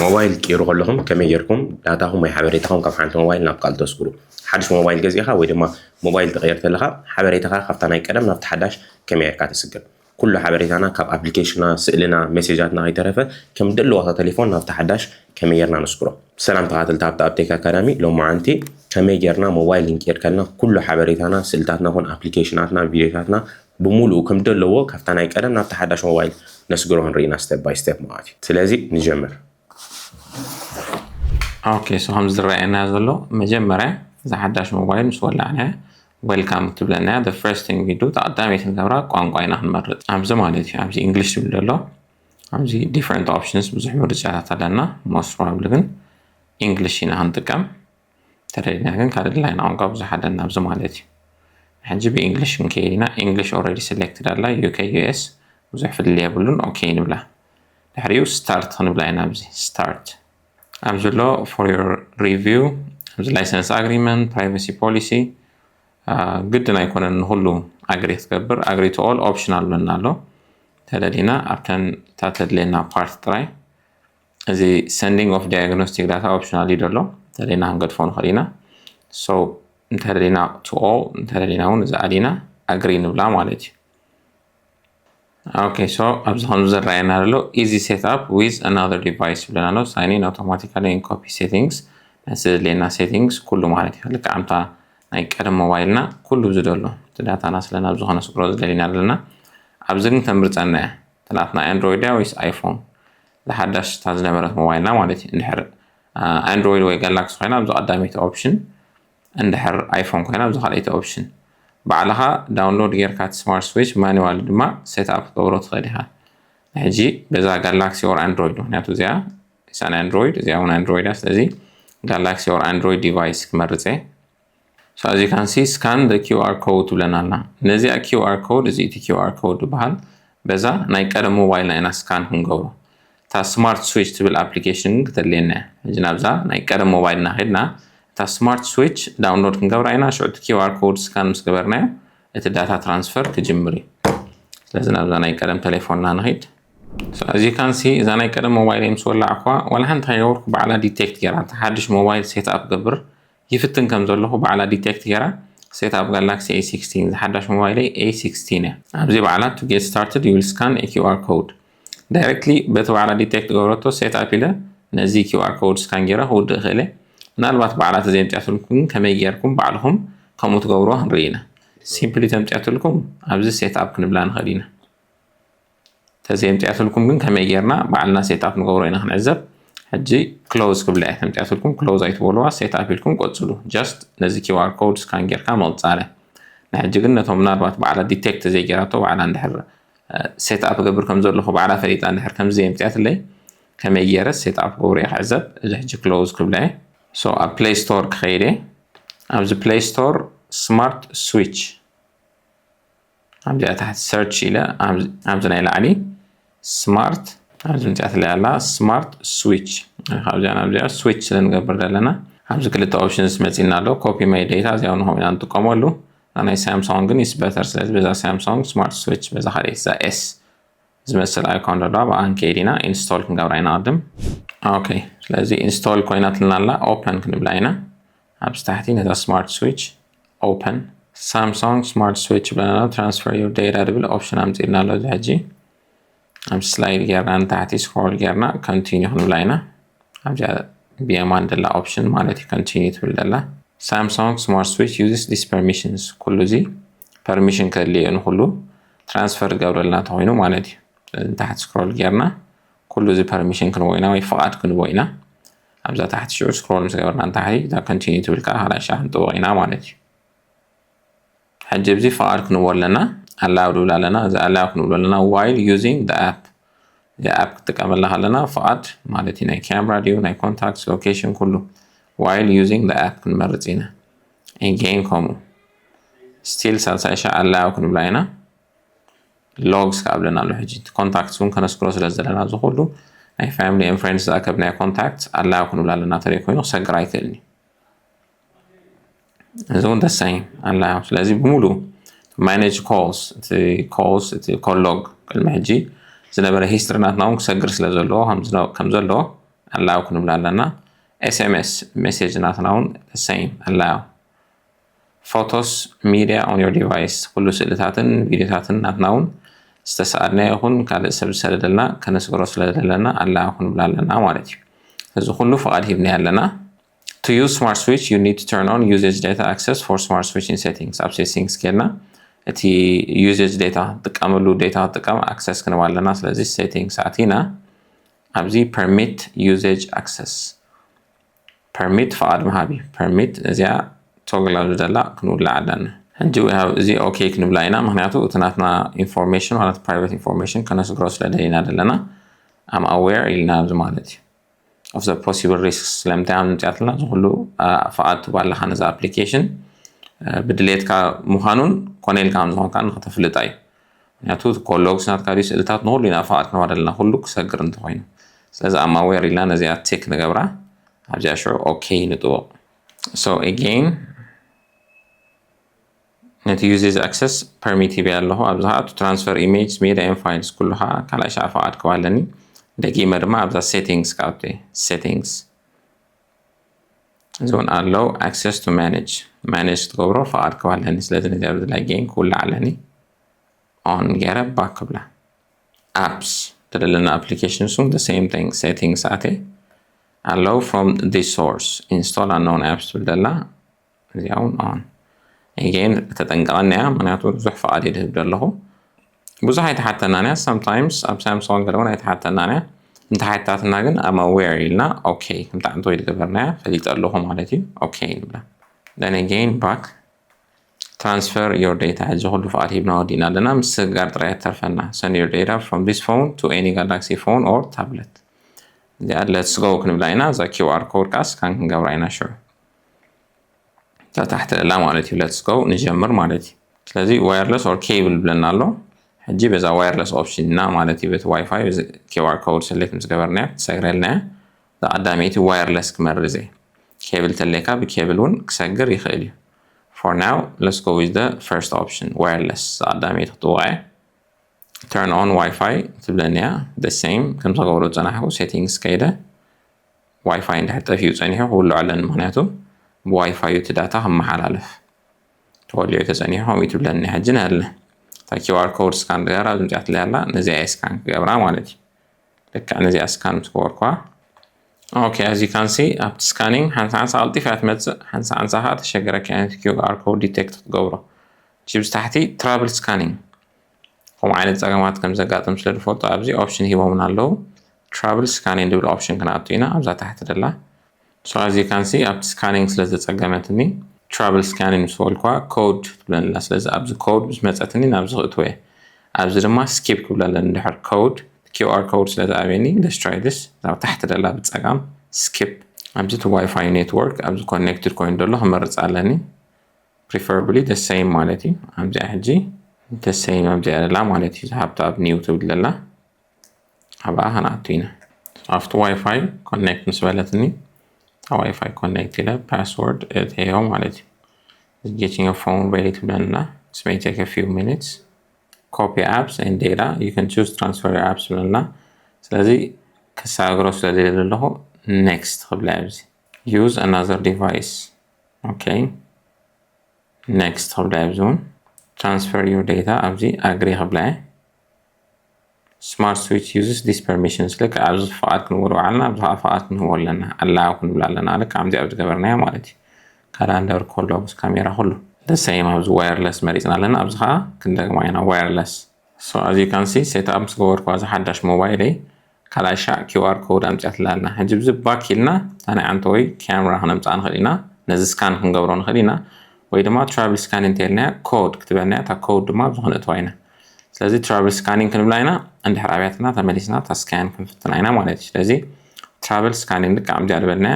ሞባይል ትቅይሩ ከለኹም ከመይ ጌርኩም ዳታኹም ወይ ሓበሬታኹም ካብ ሓንቲ ሞባይል ናብ ካልእ ተስግሩ? ሓድሽ ሞባይል ገዚእኻ ወይ ድማ ሞባይል ትቕየር ተለኻ ሓበሬታኻ ካብታ ናይ ቀደም ናብቲ ሓዳሽ ከመይ ጌርካ ተስግር? ኩሉ ሓበሬታና ካብ ኣፕሊኬሽና፣ ስእልና፣ ሜሴጃትና ከይተረፈ ከም ደለዎ እታ ቴሌፎን ናብቲ ሓዳሽ ከመይ ጌርና ነስግሮ? ሰላም ተኸታተልቲ ሃብቲ ኣፕቴክ ኣካዳሚ፣ ሎማዓንቲ ከመይ ጌርና ሞባይል ክንቅየር ከለና ኩሉ ሓበሬታና፣ ስእልታትና ኮን ኣፕሊኬሽናትና፣ ቪዲዮታትና ብምሉኡ ከም ደለዎ ካብታ ናይ ቀደም ናብቲ ሓዳሽ ሞባይል ነስግሮ ክንርኢና step by step ማለት እዩ። ስለዚ ንጀምር። ኦኬ፣ so ከም ዝረኣየና ዘሎ መጀመርያ እዛ ሓዳሽ ሞባይል ምስ ወላዕና welcome ትብለና። The first thing we do፣ እታ ቀዳመይቲ ንገብራ ቋንቋ ኢና ክንመርጽ። ኣብዚ ማለት እዩ፣ ኣብዚ English ትብል ዘሎ፣ ኣብዚ different options ብዙሕ ምርጫታት ኣለና። Most probably ግን English ኢና ክንጥቀም። ተደሊና ግን ካልእ ድላይና ቋንቋ ብዙሕ ኣለና ኣብዚ ማለት እዩ። ሕጂ ብ English ክንከይድ ኢና። English already selected ኣላ፣ U K፣ U S ብዙሕ ፍልልይ የብሉን። ኦኬ ንብላ። ድሕሪኡ start ክንብላ ኢና። ኣብዚ start ኣብ ዘሎ for your review፣ ኣብዚ license agreement፣ privacy policy፣ ግድን ኣይኮነን ንኩሉ agree ክትገብር። Agree to all optional ኣለና ኣሎ። ተደሊና ኣብተን እታ ተድልየና part ጥራይ፣ እዚ sending of diagnostic data optional እዩ ዘሎ። ተደሊና ክንገድፎ ንኽእል ኢና። So እንተደሊና to all፣ እንተደሊና እውን እዚ ኣሊና agree ንብላ ማለት እዩ። ኦኬ፣ so ኣብዚ ከምዚ ዝረኣየና ዘሎ easy setup with another device ይብለና ኣሎ። Sign in automatically and copy settings፣ ነቲ ዘድልየና settings ኩሉ ማለት እዩ። ልክዕ ኣምታ ናይ ቀደም ሞባይልና ኩሉ ዝደሎ እቲ ዳታና ስለና ኣብዚ ከነስግሮ ዝደሊና ዘለና። ኣብዚ ግን ተምርፀና እያ። እቲ ናትና Android ድያ ወይስ iPhone? ዝሓዳሽ እታ ዝነበረት ሞባይልና ማለት እዩ። እንድሕር Android ወይ Galaxy ኮይና ኣብዚ ቀዳመይቲ option፣ እንድሕር iPhone ኮይና ኣብዚ ካልኣይቲ option። ባዕልኻ download ጌርካ እቲ smart switch manually ድማ set up ክትገብሮ ትኽእል ኢኻ። ሕጂ በዛ Galaxy or Android፣ ምክንያቱ እዚኣ እሳን Android፣ እዚኣ እውን Android እያ። ስለዚ Galaxy or Android device ክመርጽ እየ። So as you can see, scan the Q R code ትብለና ኣላ። ነዚኣ Q R code፣ እዚ እቲ Q R code ዝበሃል፣ በዛ ናይ ቀደም ሞባይልና ኢና scan ክንገብሮ። እታ smart switch ትብል application ግን ክተድልየና እያ። ሕጂ ናብዛ ናይ ቀደም ሞባይልና ኸድና እታ smart switch download ክንገብራ ኢና። ሽዑ እቲ Q R code scan ምስ ገበርናዮ እቲ data transfer ክጅምር እዩ። ስለዚ ናብዛ ናይ ቀደም ቴሌፎንና ንኺድ። So as you can see፣ እዛ ናይ ቀደም ሞባይለይ ምስ ወላዕኳ ዋላ ሓንቲ ከይገበርኩ ባዕላ detect ገይራ፣ እታ ሓድሽ ሞባይል set up ገብር ይፍትን ከም ዘለኹ ባዕላ detect ገይራ። Set up Galaxy A sixteen፣ ዝሓዳሽ ሞባይለይ A sixteen እያ። ኣብዚ ባዕላ to get started you will scan a Q R code። Directly በቲ ባዕላ detect ገብረቶ set up ኢለ ነዚ Q R code scan ገይረ ክውድእ እኽእል እየ። ምናልባት ባዕላ ተዘይምፅኣትልኩም ግን ከመይ ገይርኩም ባዕልኹም ከምኡ ትገብርዎ ክንርኢ ኢና። Simply ተምፅኣትልኩም ኣብዚ set up ክንብላ ንኽእል ኢና። ተዘይምፅኣትልኩም ግን ከመይ ጌርና ባዕልና set up ንገብሮ ኢና ክንዕዘብ። ሕጂ close ክብላ እየ። ተምፅኣትልኩም close ኣይትበልዋ፣ set up ኢልኩም ቀፅሉ። Just ነዚ Q R code scan ጌርካ ምቕፃል እያ። ንሕጂ ግን ነቶም ምናልባት ባዕላ detect ዘይጌራቶ፣ ባዕላ እንድሕር set up ገብር ከም ዘለኹ ባዕላ ፈሊጣ እንድሕር ከምዚ የምፅኣትለይ ከመይ ጌረ set up ገብሮ እየ ክዕዘብ። እዚ ሕጂ close ክብላ እየ። So ኣብ Play Store ክኸይድ እየ። ኣብዚ Play Store smart switch ኣብዚኣ ታሕቲ search ኢለ ኣብዚ ናይ ላዕሊ smart ኣብዚ ምፅኣትለይ ኣላ smart switch። ካብዚኣ ናብዚኣ switch ስለ ንገብር ዘለና ኣብዚ ክልተ options መፂና ኣሎ። Copy my data እዚኣ እውን ከምኡ ኢና ንጥቀመሉ። ናይ Samsung ግን is better። ስለዚ በዛ Samsung smart switch በዛ ካልኣይቲ እዛ S ዝመስል icon ዘለዋ ብኣን ከይድ ኢና install ክንገብራ ኢና ቅድም። ኦኬ፣ ስለዚ install ኮይናትልና ኣላ። Open ክንብላ ኢና። ኣብዚ ታሕቲ ነታ smart switch open። Samsung smart switch ብለና ኣሎ። Transfer your data ዝብል option ኣምፂእልና ኣሎ። እዚ ሕጂ ኣብ slide ጌርና ንታሕቲ scroll ጌርና continue ክንብላ ኢና። ኣብዚኣ ብየማን ዘላ option ማለት እዩ continue ትብል ዘላ። Samsung smart switch uses this permissions። ኩሉ እዚ permission ከድልዮ እዩ ንኩሉ transfer ዝገብረልና እንተኮይኑ ማለት እዩ። ስለዚ ንታሕቲ scroll ጌርና ኩሉ እዚ permission ክንቦ ኢና ወይ ፍቓድ ክንቦ ኢና። ኣብዛ ታሕቲ ሽዑ scroll ምስ ገበርና ንታሕቲ እዛ continue ትብል ከዓ ካልኣይ ሻዕ ክንጥውቕ ኢና ማለት እዩ። ሕጂ ኣብዚ ፍቓድ ክንቦ ኣለና፣ allow ንብል ኣለና። እዚ allow ክንብሎ ኣለና while using the app። እዚ app ክትጥቀመላ ከለና ፍቓድ ማለት እዩ። ናይ camera ድዩ፣ ናይ contacts፣ location፣ ኩሉ። While using the app ክንመርጽ ኢና። Again ከምኡ። Still ሳልሳይ ሻዕ allow ክንብላ ኢና። Logs ክኣብለና ኣሎ። ሕጂ እቲ contacts እውን ከነስግሮ ስለ ዘለና እዚ ኩሉ ናይ family and friends ዝኣከብናዮ contacts allow ክንብል ኣለና። ተደይ ኮይኑ ክሰግር ኣይክእልን እዩ። እዚ እውን the same allow። ስለዚ ብምሉእ manage calls፣ እቲ calls፣ እቲ call log ቅድሚ ሕጂ ዝነበረ history ናትና እውን ክሰግር ስለ ዘለዎ ከም ዝነ-፣ ከም ዘለዎ allow ክንብላ ኣለና። S M S message ናትና እውን same allow። Photos, media on your device፣ ኩሉ ስእልታትን ቪዲዮታትን ናትና እውን ዝተሰኣድናዮ ይኹን ካልእ ሰብ ዝሰደደልና ከነስግሮ ስለ ዘለና allow ክንብላ ኣለና ማለት እዩ። እዚ ኩሉ ፍቓድ ሂብና ኣለና። To use smart switch you need to turn on usage data access for smart switching settings። ኣብ settings ኬድና እቲ usage data ትጥቀመሉ data ትጥቀም access ክንባ ኣለና። ስለዚ settings ኣቲና ኣብዚ permit usage access፣ permit ፍቓድ መሃቢ፣ permit እዚኣ toggle ኣብዚ ደላ ክንውላ ኣለና። ሕጂ we have እዚ okay ክንብላ ኢና፣ ምክንያቱ እቲ ናትና information ማለት private information ከነስግሮ ስለ ደሊና ዘለና I'm aware ኢልና ኣብዚ ማለት እዩ of the possible risks። ስለምንታይ ኣብ ምንጫትና እዚ ኩሉ ፍቓድ ትባለካ ነዚ application ብድሌትካ ምዃኑን ኮነ ኢልካ ከም ዝኾንካ ንክተፍልጣ እዩ። ምክንያቱ ኮሎግስ ናትካ ድዩ ስእልታት ንኩሉ ኢና ፍቓድ ክንባ ዘለና ኩሉ ክሰግር እንተኮይኑ። ስለዚ I'm aware ኢልና ነዚኣ ቴክ ንገብራ። ኣብዚኣ ሽዑ okay ንጥወቕ። So again ነቲ usage access permit ሂበያ ኣለኹ። ኣብዚ ከዓ to transfer image, media and files ኩሉ ከዓ ካልኣይ ሻዕ ፍቓድ ክባ ኣለኒ። ደጊመ ድማ ኣብዛ settings ክኣቱ እየ። Settings እዚ እውን ኣለዉ access to manage፣ manage ክትገብሮ ፍቓድ ክባ ኣለኒ። ስለዚ ነዚ ኣብዚ ላይ again ክውላዕ ኣለኒ። On ገይረ back ክብላ። Apps ተደለና application ሱም the same thing settings ኣትየ ኣለዉ from this source install unknown apps ትብል ደላ እዚኣ እውን on። Again ተጠንቀቐኒ እያ፣ ምክንያቱ ብዙሕ ፍቓድ እየ ዝህብ ዘለኹ። ብዙሕ ኣይተሓተናን እያ። Sometimes ኣብ ሳምሶን ገለ እውን ኣይተሓተናን እያ። እንተሓታትና ግን I'm aware ኢልና okay ከምቲ ዓንተወይ ዝገበርናያ ፈሊጠ ኣለኹ ማለት እዩ። Okay ንብላ። Then again back transfer your data። ሕጂ ኩሉ ፍቓድ ሂብና ወዲእና ኣለና። ምስግጋር ጥራይ ተርፈና። Send your data from this phone to any Galaxy phone or tablet። እዚኣ let's go ክንብላ ኢና። እዛ QR code ከዓ scan ክንገብራ ኢና ሽዑ። እዛ ታሕቲ ደላ ማለት እዩ let's go ንጀምር ማለት እዩ። ስለዚ wireless or cable ብለና ኣሎ። ሕጂ በዛ wireless option ኢና ማለት እዩ። በቲ ዋይፋይ በዚ QR code select ምስ ገበርናያ ትሰግረልና እያ። እዛ ቀዳመይቲ wireless ክመርዝ እየ። Cable ተለካ ብ cable እውን ክሰግር ይኽእል እዩ። For now let's go with the first option wireless። እዛ ቀዳመይቲ ክትወቕ እየ። Turn on Wi-Fi ትብለኒ እያ። The same ከም ዝገብሮ ዝፀናሕኩ settings ከይደ ዋይፋይ እንድሕር ጠፊኡ ፀኒሑ ክውልዖ ኣለኒ፣ ምክንያቱ ብዋይፋይ እዩ እቲ ዳታ ክመሓላለፍ። ተወሊዑ ተፀኒሑ ከምኡ እዩ ትብለኒ። ሕጂ ንሃለ እታ QR code scan ገይራ ኣብዚ ምፅኣትለይ ኣላ፣ ነዚኣ እየ scan ክገብራ ማለት እዩ። ልክዕ ነዚኣ scan ምስ ገበርኩዋ okay as you can see ኣብቲ scanning ሓንሳ ሓንሳ ቀልጢፋ እያ ትመፅእ፣ ሓንሳ ሓንሳ ከዓ ተሸግረካ እያ ነቲ QR code detect ክትገብሮ። እዚ ብታሕቲ travel scanning ከምኡ ዓይነት ፀገማት ከም ዘጋጥም ስለ ዝፈልጡ ኣብዚ option ሂቦምና ኣለዉ። Travel scanning ዝብል option ክንኣቱ ኢና ኣብዛ ታሕቲ ደላ። So as you can see ኣብቲ scanning ስለ ዘፀገመትኒ travel scanning ምስ በልኳ code ትብለኒ ኣላ። ስለዚ ኣብዚ code ምስ መፀትኒ ናብዚ ክእትወ እየ። ኣብዚ ድማ skip ክብላ ኣለኒ ድሕር code QR code ስለ ዝኣብየኒ let's try this። ናብ ታሕቲ ደላ ብፀጋም skip። ኣብዚ እቲ ዋይፋይ network ኣብዚ connected ኮይኑ ዘሎ ክመርፅ ኣለኒ። Preferably the same ማለት እዩ። ኣብዚኣ ሕጂ the same ኣብዚኣ ደላ ማለት እዩ። ዝሃብታ ኣብ new ትብል ደላ ኣብኣ ክንኣቱ ኢና። ኣብቲ ዋይፋይ connect ምስ በለትኒ እታ ዋይፋይ connect ኢለ password እተዮ ማለት እዩ። Getting a phone ready ትብለና። This may take a few minutes. Copy apps and data you can choose transfer your apps ትብለና። ስለዚ ክሰጋግሮ ስለ ደልየ ዘለኹ next ክብላ ኣብዚ use another device okay next ክብላ ኣብዚ እውን transfer your data ኣብዚ agree ክብላ እየ። Smart switch uses this permission ልክዕ ኣብዚ ፍቓድ ክንብሎ በዓልና ኣብዚ ከዓ ፍቓድ ክንህቦ ኣለና። Allow ክንብላ ኣለና። ልክዕ ከምዚ ኣብ ዝገበርናዮ ማለት እዩ። Calendar፣ call logs፣ ካሜራ ኩሉ the same ኣብዚ wireless መሪፅና ኣለና። ኣብዚ ከዓ ክንደግማ ኢና wireless። So as you can see setup ምስ ገበርኩዋ እዚ ሓዳሽ ሞባይለይ ካልኣይ ሻዕ QR code ኣምፅኣትላ ኣላ። ሕጂ ብዚ back ኢልና እታ ናይ ዓንተወይ ካሜራ ክነምፅኣ ንኽእል ኢና። ነዚ scan ክንገብሮ ንኽእል ኢና። ወይ ድማ travel scanning እንተኢልናያ code ክትበልና እያ። እታ code ድማ ኣብዚ ክነእትዋ ኢና። ስለዚ travel scanning ክንብላ ኢና። እንድሕር ኣብያትና ተመሊስና እታ scan ክንፍትና ኢና ማለት እዩ። ስለዚ travel scanning ልክዕ ከምዚኣ ዝበልናያ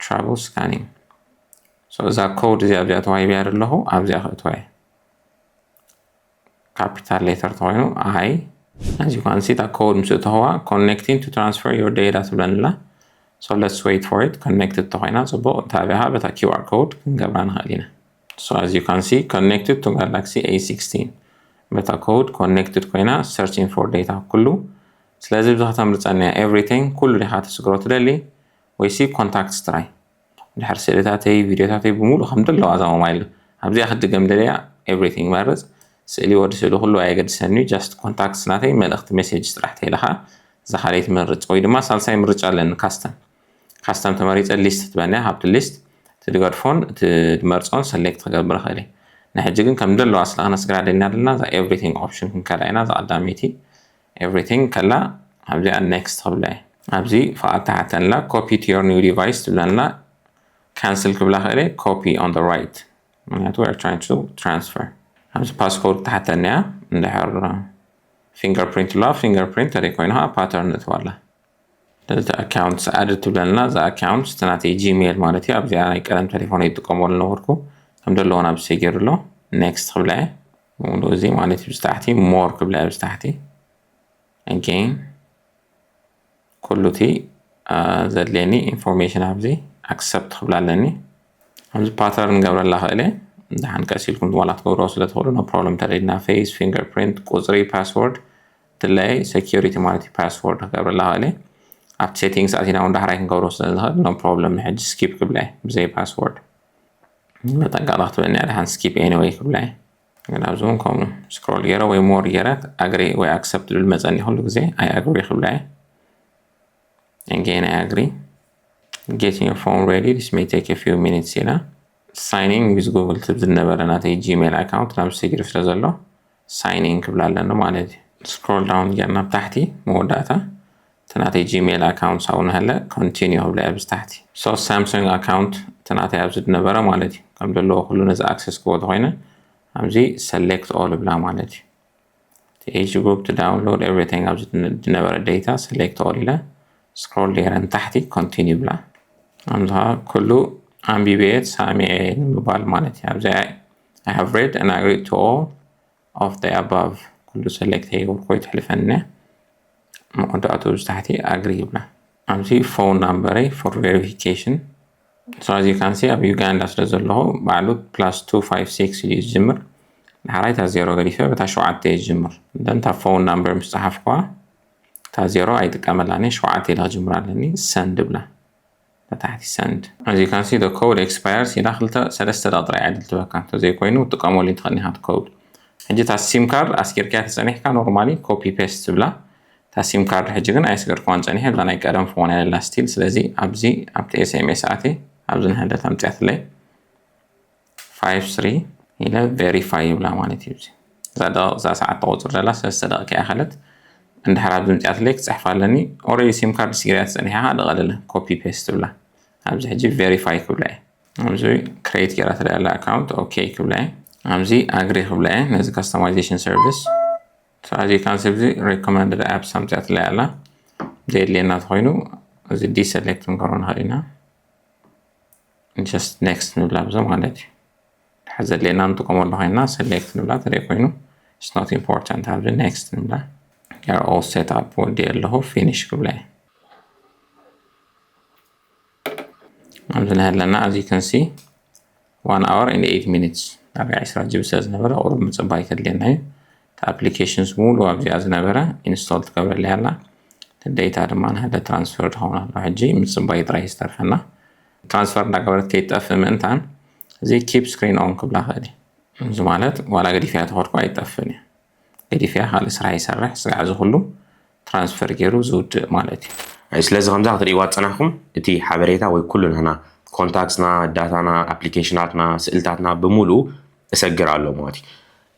travel scanning። So እዛ code እዚኣ ኣብዚኣ ተዋሂብያ ዘለኹ ኣብዚኣ ክእትዋ እየ። Capital letter ተኾይኑ I as you can see እታ code ምስ እተኸዋ connecting to transfer your data ትብለንላ። So let's wait for it። Connected ተኾይና ፅቡቕ። እንተ ኣብያኻ በታ QR code ክንገብራ ንኽእል ኢና። So as you can see connected to Galaxy A sixteen በታ code connected ኮይና searching for data ኩሉ ስለዚ ብዙ ከተምርፀኒ እያ። Everything፣ ኩሉ ዲኻ ትስግሮ ትደሊ ወይሲ contacts ጥራይ? ድሕር ስእልታተይ፣ ቪድዮታተይ ብምሉእ ከም ዘለዋ እዛ ሞባይል ኣብዚኣ ክትድገም ደልያ። Everything መርፅ። ስእሊ ወዲ ስእሊ ኩሉ ኣየገድሰኒ። Just contacts ናተይ፣ መልእኽቲ፣ ሜሴጅ ጥራሕ ተይለኻ እዛ ካልኣይቲ መርፅ። ወይ ድማ ሳልሳይ ምርጫ ኣለኒ፣ ካስተም። ካስተም ተመሪፀ ሊስት ትበልያ። ካብቲ ሊስት እቲ ድገድፎን እቲ ድመርፆን ሰሌክት ክገብር እኽእል እየ። ንሕጂ ግን ከም ዘለዋ ስለ ክነስግራ ደልና ዘለና እዛ ኤቭሪቲንግ ኦፕሽን ክንከዳ ኢና። እዛ ቀዳመይቲ ኤቭሪቲንግ ከላ ኣብዚኣ ኔክስት ክብላ እየ። ኣብዚ ፍቓድ ትሓተንላ። Copy to your new device ትብለና። ካንስል ክብላ ክእል እየ። Copy on the right፣ ምክንያቱ we are trying to transfer። ኣብዚ ፓስኮድ ትሓተኒ እያ። እንድሕር ፊንገርፕሪንት ኣለዋ፣ ፊንገርፕሪንት ተደይ ኮይና ፓተርን እትዋላ። እዚ ኣካውንት ኣድ ትብለና። እዛ ኣካውንት እቲ ናተይ ጂሜል ማለት እዩ። ኣብዚኣ ናይ ቀደም ቴሌፎን ይጥቀመሉ ነበርኩ። ከም ዘለዎን ኣብ ሴገር ኣሎ። ኔክስት ክብላ እየ። ሙሉ እዚ ማለት እዩ። ብዝታሕቲ ሞር ክብላ እየ። ብዝታሕቲ ኣጌን ኩሉ እቲ ዘድልየኒ ኢንፎርሜሽን ኣብዚ ኣክሰፕት ክብላ ኣለኒ። ኣብዚ ፓተርን ገብረላ ክእል እየ። ደሓን ቀስ ኢልኩም ዋላ ትገብሮ ስለ ትኽእሉ፣ ኖ ፕሮብለም። ተደሊና ፌስ፣ ፊንገርፕሪንት፣ ቁፅሪ፣ ፓስወርድ፣ ድላይ ሴኪሪቲ ማለት እዩ። ፓስወርድ ክገብረላ ክእል እየ። ኣብቲ ሴቲንግስ ኣቲና እውን ዳሕራይ ክንገብሮ ስለ ንኽእል፣ ኖ ፕሮብለም። ንሕጂ ስኪፕ ክብላ እየ ብዘይ ፓስወርድ። መጠንቀቕታ ክትበኒ እያ። ደሓን ስኪፕ ኤኒወይ ክብላ እየ። ግን ኣብዚ እውን ከምኡ ስክሮል ገይረ ወይ ሞር ገይረ ኣግሪ ወይ ኣክሰፕት ዝብል መፀኒ። ኩሉ ግዜ ኣይ ኣግሪ ክብላ እየ። Again, I agree. Getting your phone ready, this may take a few minutes ኢላ። Signing with Google ትብል ዝነበረ ናተይ ጂሜል ኣካውንት ናብ ሴግር ስለ ዘሎ ሳይኒን ክብላ ኣለኒ ማለት እዩ። ስክሮል ዳውን ጌርና ብታሕቲ መወዳእታ እቲ ናተይ ጂሜል ኣካውንት ሳው ንሃለ ኮንቲኒዩ ክብላ እያ ብዝታሕቲ። So ሳምሰንግ ኣካውንት እቲ ናተይ ኣብዚ ዝነበረ ማለት እዩ። ከም ዘለዎ ኩሉ ነዚ ኣክሰስ ክቦ ተኮይነ ኣብዚ ሰሌክት ኦል ብላ ማለት እዩ። እቲ ኤጅ ግሩፕ፣ ዳውንሎድ፣ ኤቭሪቲንግ ኣብዚ ዝነበረ ዴታ ሰሌክት ኦል ኢለ ስክሮል ገይረ ንታሕቲ ኮንቲኒ ብላ። ኣምዝኻ ኩሉ ኣንቢበየ ተሳሚዐ ንምባል ማለት እዩ። ኣብዚ I have read and agree to all of the above፣ ኩሉ ሰሌክት የይገብርኩ ይትሕልፈኒ። መወዳእቱ ኣብዚ ታሕቲ ኣግሪ ይብላ። ኣብዚ ፎን ናምበረይ for verification። So as you can see ኣብ ዩጋንዳ ስለ ዘለኹ ባዕሉ ፕላስ two five six ኢሉ እዩ ዝጅምር። ንሓራይ እታ ዜሮ ገዲፈ በታ ሸውዓተ እየ ዝጅምር። እንተ እታ ፎን ናምበር ምስ ጸሓፍኩዋ እታ ዜሮ ኣይጥቀመላን እየ፣ ሸውዓተ ኢለ ክጅምር ኣለኒ። ሰንድ ብላ። ታሕቲ ሰንድ። As you can see the code expires ኢላ ክልተ ሰለስተ ደቂ ጥራይ ዕድል ትበካ። እንተዘይኮይኑ ትጥቀመሉ ትኽእል ኢኻ እቲ ኮድ። ሕጂ እታ ሲም ካርድ ኣስጊርካያ ተጸኒሕካ ኖርማሊ ኮፒ ፔስት ትብላ። እታ ሲም ካርድ ሕጂ ግን ኣይስገርኩዋን ጸኒሐ፣ እዛ ናይ ቀደም ፎን እያ ዘላ ስቲል። ስለዚ ኣብዚ ኣብቲ ኤስኤምኤስ ኣትየ ኣብዚ ንሕደት ኣምጽኣትለይ። ፋይቭ ስሪ ኢለ ቬሪፋይ ይብላ ማለት እዩ። እዚ እዛ ደቂቕ እዛ ሰዓት ተቆጽር ዘላ ሰለስተ ደቂቕ ከይኣኸለት እንድሕር ኣብዚ ምጽኣትለይ ክጽሕፋ ኣለኒ። ኦልሬዲ ሲም ካርድ ስጊርያ ተጸኒሓ ደቐለለ ኮፒ ፔስት ትብላ። ኣብዚ ሕጂ ቬሪፋይ ክብላ እየ። ኣብዚ ክሬት ገይራ ትለያ ኣላ ኣካውንት ኦኬ ክብላ እየ። ኣብዚ ኣግሪ ክብላ እየ ነዚ ካስተማይዜሽን ሰርቪስ። So as you can see ኣብዚ ሪኮመንድድ ኣፕስ ኣምጽኣትለይ ኣላ። ዘየድልየና ተኾይኑ እዚ ዲሰሌክት ክንገብሮ ንኽእል ኢና። ጀስት ኔክስት ንብላ ብዞ ማለት እዩ። ድሓር ዘድልየና ንጥቀመሉ ኮይና ሰሌክት ንብላ፣ ተደይ ኮይኑ it's not important ኣብዚ ኔክስት ንብላ። You're all set up ወዲ ኣለኹ ፊኒሽ ክብላ እየ። ኣብዚ ንሃለና as you can see one hour and eight minutes ዳርጋ ዕስራ ጂቢ ስለ ዝነበረ ቁሩብ ምፅባይ ከድልየና እዩ። እቲ ኣፕሊኬሽንስ ሙሉ ኣብዚኣ ዝነበረ ኢንስቶል ትገብረለይ ኣላ። እቲ ዴታ ድማ ንሃለ ትራንስፈር ትኸውን ኣሎ። ሕጂ ምፅባይ ጥራይ ዝተርፈና። ትራንስፈር እንዳገበረት ከይትጠፍእ ምእንታን እዚ ኪፕ ስክሪን ኦን ክብላ ክእል እዩ። እዚ ማለት ዋላ ገዲፍያ ተኸድኩ ኣይትጠፍእን እያ። ገዲፍያ ካልእ ስራሕ ይሰርሕ፣ ስጋዕ እዚ ኩሉ ትራንስፈር ገይሩ ዝውድእ ማለት እዩ። ኣይ፣ ስለዚ ከምዛ ክትርእይዋ ዝጸናሕኩም እቲ ሓበሬታ ወይ ኩሉ ንሕና ኮንታክትስና፣ ዳታና፣ ኣፕሊኬሽናትና፣ ስእልታትና ብምሉኡ እሰግር ኣሎ ማለት እዩ።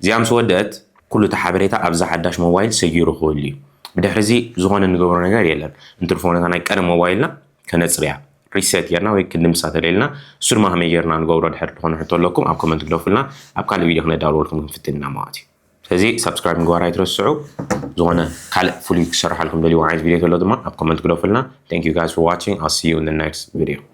እዚኣ ምስ ወደአት ኩሉ እቲ ሓበሬታ ኣብዛ ሓዳሽ ሞባይል ሰጊሩ ክህሉ እዩ። ብድሕሪ እዚ ዝኾነ ንገብሮ ነገር የለን። እንትርፎ ነታ ናይ ቀደም ሞባይልና ከነጽርያ ሪሴት ጌርና ወይ ክንድምሳ ተደልና እሱ ድማ ከመይ ጌርና ንገብሮ ድሕር ዝኾነ ሕቶ ኣለኩም ኣብ ኮመንት ግደፉልና። ኣብ ካልእ ቪድዮ ክነዳልወልኩም ክንፍትን ኢና ማለት እዩ። ስለዚ ሳብስክራይብ ምግባር ኣይትረስዑ። ዝኾነ ካልእ ፍሉይ ክሰርሓልኩም ደልይዎ ዓይነት ቪድዮ ተሎ ድማ ኣብ ኮመንት ግደፉልና። Thank you guys for watching. I'll see you in the next video.